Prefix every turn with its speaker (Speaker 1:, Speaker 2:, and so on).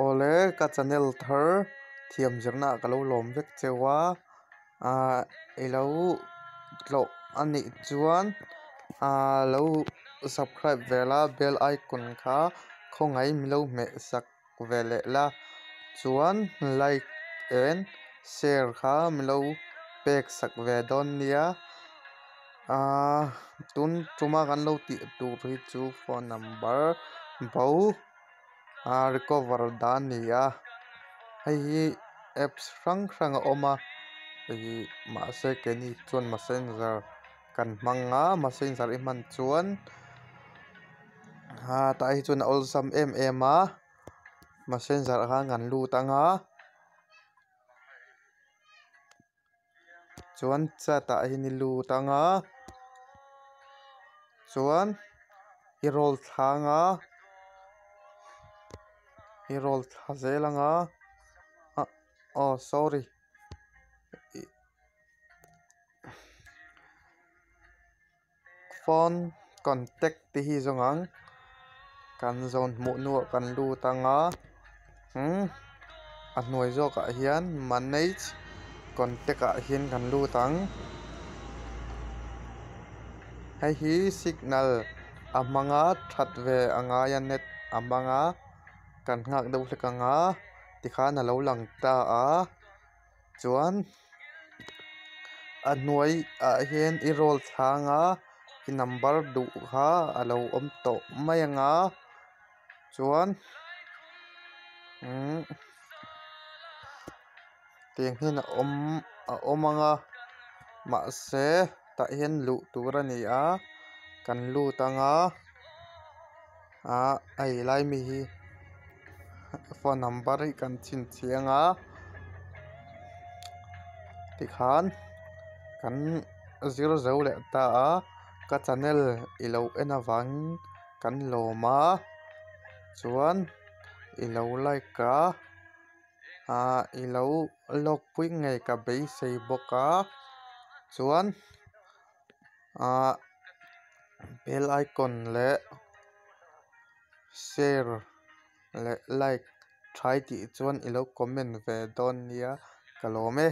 Speaker 1: Awle ka channel thar thiam zirna ah ka lo lawm vek cheu a, ah i lo tlawh a nih chuan ah lo subscribe ve la bell icon kha khawngaih min lo hmeh sak ve leh la chuan like and share kha min lo pek sak ve dawn nia ah tun tuma kan lo tih tur hi chu phone number bo. A recover dan a ni a hei hi apps hrang hrang a awm a ih mahse keini chuan messenger kan hmang a messenger i hman chuan ah tah hi chuan a awlsam em em a messenger ah khan kan lut ang a chuan chat ah hian i lut ang a chuan i roll thlang a i roll thla zel ang a ah aw sorry phone contact te hi zawng ang kan zawn hmuh hnuah kan lut ang a umm a hnuai zawkah hian manage contact ah hian kan lut ang hei hi signal a hmanga that ve a ngai a net a hmang a kan nghak deuh hlek ang a tikhan a lo lang ta a. Chuan a hnuai ah hian i roll thlang a i number duh kha a lo awm tawh mai ang a chuan umm tiang hian a awm a awm ang a mahse tah hian luh tur a ni a kan lut ang a ah hei lai mi hi phone number hi kan chhinchhiah ang a tikhan kan zir zo leh ta a ka channel i lo en avangin kan lawm a chuan i lo like a ah i lo lawk pui ngei ka beisei bawk a chuan ah bell icon leh share leh like tha i tih chuan i lo comment ve dawn nia ka lawm e.